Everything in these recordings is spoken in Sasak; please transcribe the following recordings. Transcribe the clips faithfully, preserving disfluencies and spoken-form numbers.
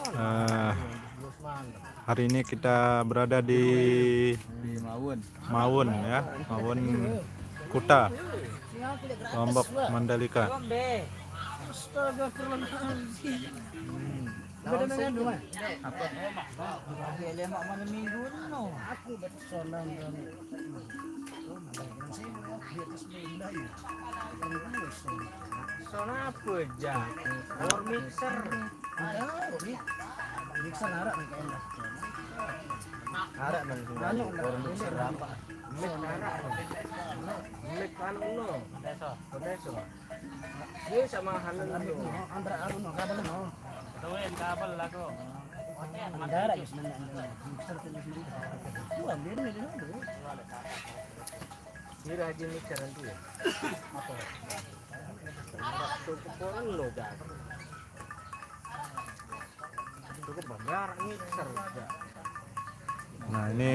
Eh, hari ini kita berada di Di Maun. Maun, ya, Maun Kuta, Lombok, Mandalika. Astagfirullahaladzim. Udah ada yang ngandung, ah? Apa? Lemak malam minggu no. Aku betul. Sound apa, Jak? Power mixer. Mixer arak nih kayaknya. Arak, man. Anu, power mixer apa? Mic arak. Mic anu no. Kompresor. Kompresor. Dia sama anu no. Antara anu no, kabel no. Tuin kabel lah tu. Antara ya sebenarnya. Mixer tu sebenarnya. Tuan dia ni dia. Kira aja mixer nanti ya. Apa? Cukup orang lo, Gas. Cukup begar mixer, Gas. Nah, ini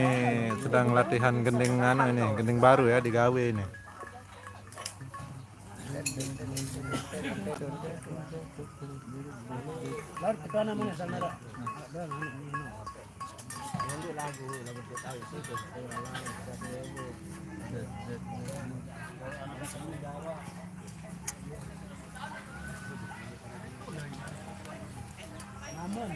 sedang latihan gending anu ini, gending baru ya, digawe ini. Lalu kita namanya sama. Ada anu ini. Lanjut lagu, lagu dia tahu sih, dia suka ngelarang, suka ngelarang. Kalau anak-anak ini Jawa. Namun,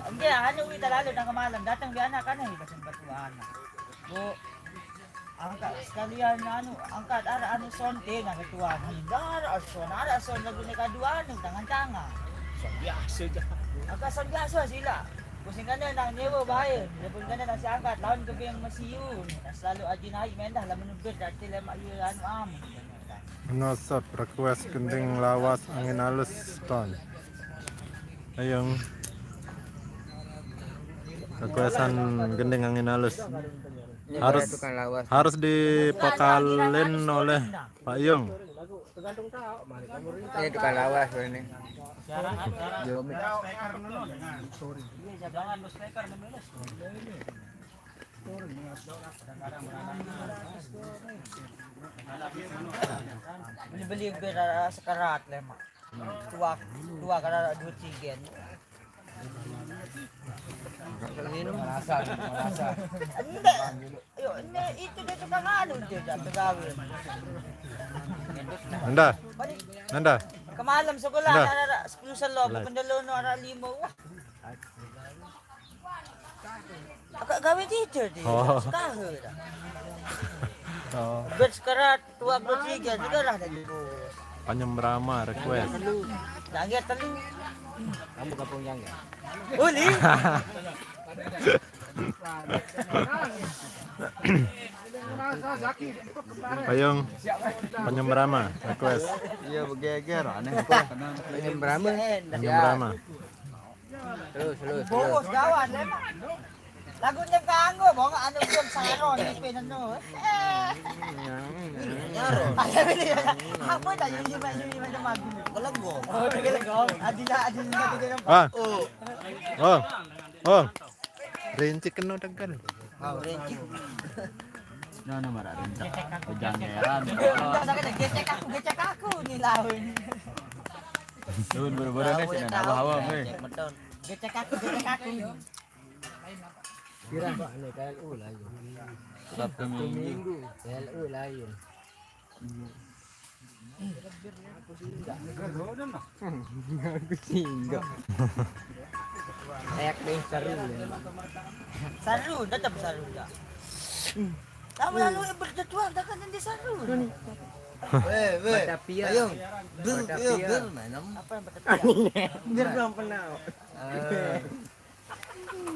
Enggak, anu kita lalu tengah malam datang di anak kan, eh, pasang batu anak. Bu, angkat sekalian anu, angkat arah anu sonte, nah, ketua. Nah, arah son, arah son lagu ni kedua anu, tangan-tangan. Son biasa je. Angkat son biasa sila. Pusing kena nak nyewa bahaya. Dia pun kena nasi angkat, lawan ke beng mesiu. Nah, selalu aji naik mendah lah menubit, kata lemak iya anu am. Menosot request gending lawas angin halus ton. Ayo. Requestan gending angin halus. Harus, harus dipakalin oleh Pak Yung. Ini tukang lawas ini. Jangan lu speaker dulu. Beli-beli biar ada sekerat lemak. Dua, dua kada dua tiga. Enggak. Ayo, ini itu dia tukang anu dia, dia pegawai. Nanda. Nanda. Kemalam sekolah ada, ada sepuluh selop, pendelo no ada lima. Wah. Agak gawe tidur dia. Oh. Sekahe dah. Oh. Ber sekerat dua puluh tiga juga lah dari bos. Panyembrama request. Telu. Jangge telu. Kamu kampung Jangge. Uli. Payung Panyembrama request. Iya, bergeger aneh. Panyembrama. Panyembrama. Terus, terus, terus. Bos gawat, eh. Lagu nyem kanggo, bong, anu, nyem saron, ni peneno. Apa tak, yuk, yuk, yuk, yuk, yuk, yuk. Gelego. Oh, gelego. Adila, adila, adila. Ah. Oh. Oh. Oh. Rinci kena tegal. Oh, rinci. Nah, nah, marah rinci. Jangan heran. Udah, udah, udah, gecek aku, gecek aku ni lawan. Lawan baru-baru ni, sini nak bawa, weh. Gecek aku, gecek aku. Kira ni K L U lain. Sabtu Minggu. K L U lain. Aku singgah. Kayak deh seru. Seru, tetap seru dah. Kamu lalu berdetuan, takkan nanti seru. Eh, weh. Batavia. Ayo. Bir, Batavia. Ayo, bir, main apa? Apa yang Batavia? Biar gua pernah. Eh.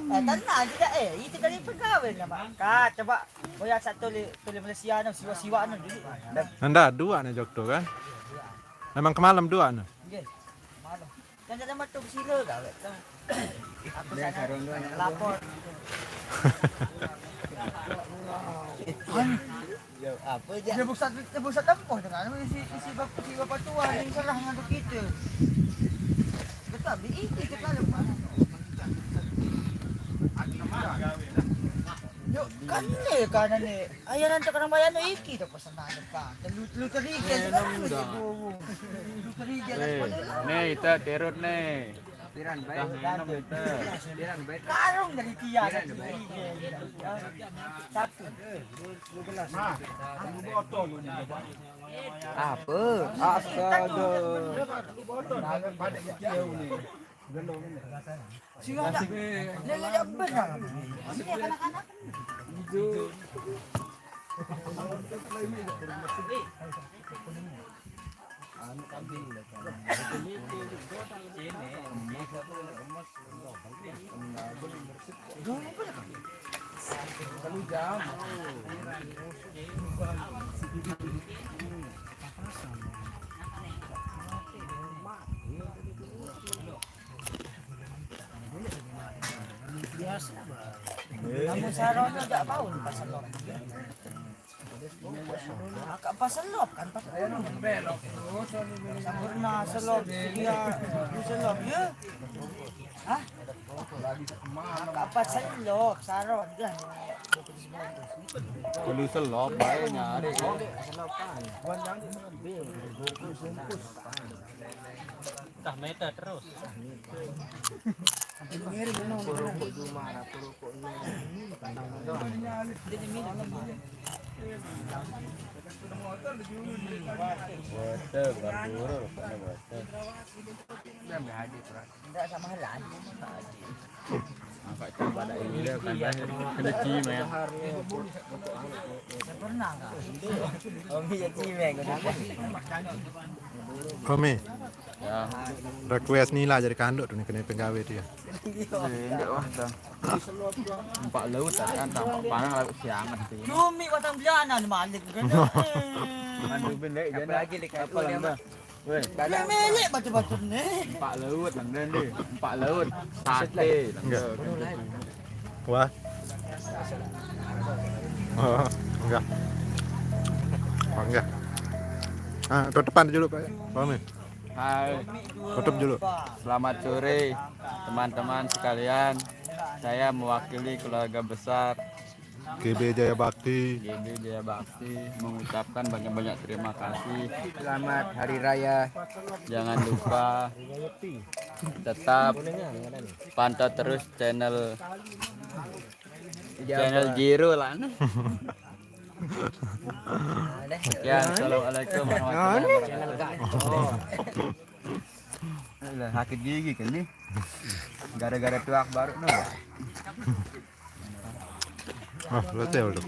Eh, tenang juga, eh. Itu dari pegawai nama. Kak, coba. Oh ya, satu tulis, tulis Malaysia ni, siwa-siwa ni dulu. Nanda, dua ni Jok tu kan? Memang kemalam dua ni. Okey. Malam. Kan ada motor sila dah, kan? Aku sana lapor. Apa je? Dia pusat, dia pusat tempoh dengan isi, isi bapa, isi bapa tua yang salah dengan kita. Betul, ambil ini kita kalau. Yuk, kan ni kan ni. Ayah nanti orang bayar tu iki tu pesanan depan. Telu, telu teriga. Telu teriga. Ni, kita terut ni. Piran baik. Dah minum kita. Piran baik. Karung dari Tian. Piran baik. Satu. Nah, aku botol ni. Apa? Astaga. Sila dah. Dia, dia, dia benar. Ini kanak-kanak. Biasa bah. Kamu sarono jak bau pasal lo. Akak pas selop kan, pas selop. Sempurna selop, sedia selop, ya? Hah? Akak pas selop, saron kan. Kalau selop, baik nyari. Dah meta terus. Water, baru turun, rupanya water. Dah ambil hadis, Ran. Enggak sama lah. Angkat tambah dah ini, kan dah kena cium, ya. Pernah enggak? Kami ya cium, ya, kena. Kami. Ya. Request Nila jadi kanduk tu ni kena pegawai dia. Eh, enggak wah dah. Empat laut tak kan, tak empat panang laut siangan tu. Cumi watang belianan malik kena. Aduh, bendek je. Apa lagi dekat apa lambang? Weh. Dia milik batu-batu ni. Empat laut lambang dia. Empat laut. Sate. Enggak. Wah. Oh, enggak. Oh, enggak. Ah, tutupan dulu, Pak. Paham ya? Hai. Tutup dulu. Selamat sore, teman-teman sekalian. Saya mewakili keluarga besar G B Jaya Bakti. G B Jaya Bakti mengucapkan banyak-banyak terima kasih. Selamat Hari Raya. Jangan lupa tetap pantau terus channel Channel Jiro lah. Ya, assalamualaikum warahmatullahi wabarakatuh. Alah, sakit gigi kan nih. Gara-gara tuak baru no. Ah, berarti ya udah.